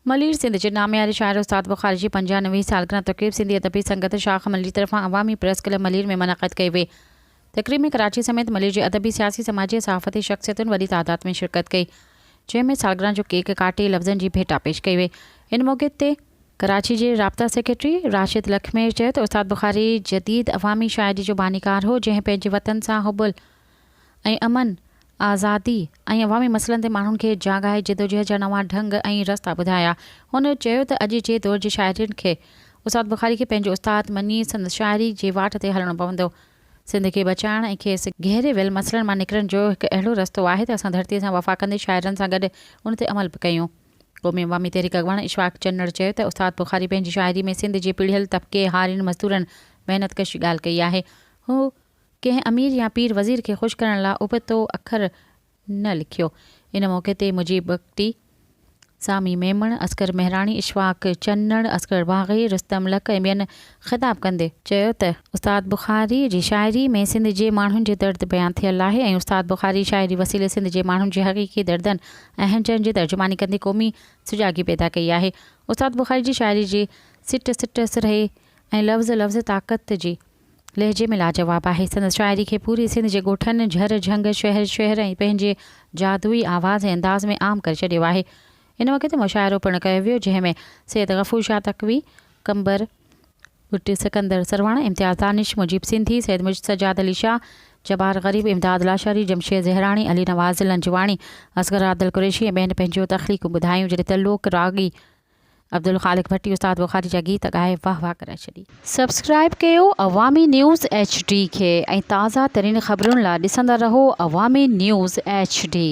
ملير، سنڌ جي نامياري شاعر استاد بخاري جي 95 هين سالگرهه تقريب سنڌي ادبي سنگت شاخ ملير طرفان عوامي پريس ڪلب ملير ۾ منعقد ڪئي وئي. تقريب ۾ ڪراچي سميت ملير جي ادبي، سياسي، سماجي ۽ صحافتي شخصيتن وڏي تعداد ۾ شرڪت ڪئي، جنهن ۾ سالگرهه جو ڪيڪ ڪاٽي لفظن جي ڀيٽا پيش ڪئي وئي. ان موقعي تي ڪراچي جي رابطا سيڪريٽري راشد لکمير چيو ته استاد بخاري جديد عوامي شاعري جو بانيڪار هو، جنهن پنهنجي وطن سان حب ۽ امن، آزادي ۽ عوامي مسئلن تي ماڻهن کي جاڳائي جدوجهد جا نوان ڍنگ ۽ رستا ٻڌايا. هن چيو ته اڄ جي دور جي شاعرن کي استاد بخاري کي پنهنجو استاد مڃي سندس شاعري جي واٽ تي هلڻو پوندو. سنڌ کي بچائڻ ۽ کيس گهيري ويل مسئلن مان نڪرڻ جو هڪ اهڙو رستو آهي ته اسان ڌرتي سان وفا ڪندي شاعرن سان گڏ ان تي عمل به ڪيون. قومي عوامي تحريڪ اڳواڻ اشفاق چنڙ چيو ته استاد بخاري پنهنجي شاعري ۾ سنڌ جي پيڙهيل طبقي، هارين، مزدورن، محنت ڪش جي ڳالهه ڪئي آهي. هو ڪنهن امير يا پير وزير کي خوش ڪرڻ لاء ابتو اکر نه لکيو. ان موقعي تي مجيب بگٽي، سامي ميمڻ، اصغر مهراڻي، اشفاق چنڙ، اصغر باغي، رستم لڪ ۽ ٻين خطاب ڪندي چيو ته استاد بخاري جي شاعري ۾ سنڌ جي ماڻهن جو درد بيان ٿيل آهي ۽ استاد بخاري شاعري وسيلي سنڌ جي ماڻهن جي حقيقي دردن ۽ اهنجن جي ترجماني ڪندي قومي سجاڳي پيدا ڪئي آهي. استاد بخاري جي شاعري جي سٽ سٽ سرهي ۽ لفظ لفظ طاقت جي لهجي ۾ لاجواب آهي. سندس شاعري کي پوري سنڌ جي ڳوٺن، جھر جھنگ، شهر شهر ۽ پنهنجي جادوئي آواز ۽ انداز ۾ عام ڪري ڇڏيو آهي. ان وقت مشاعرو پڻ ڪيو ويو، جنهن ۾ سيد غفور شاهه تقوي، قمبر ڀٽي، سڪندر سرواڻ، امتياز دانش، مجيب سنڌي، سيد سجاد علي شاهه، جبار غريب، امداد لاشاري، جمشيد زهراڻي، علي نواز لنجواڻي، اصغر عادل قريشي ۽ ٻين پنهنجون تخليقون ٻڌايون، جڏهن ته لوڪ راڳي عبدالخالق ڀٽي استاد بخاري جا گيت ڳائي واھ واھ ڪرائي ڇڏي. سبسڪرائيب ڪيو عوامي نيوز ايڇ ڊي کي ۽ تازه ترين خبرن لا ڏسندا رهو عوامي نيوز ايڇ ڊي.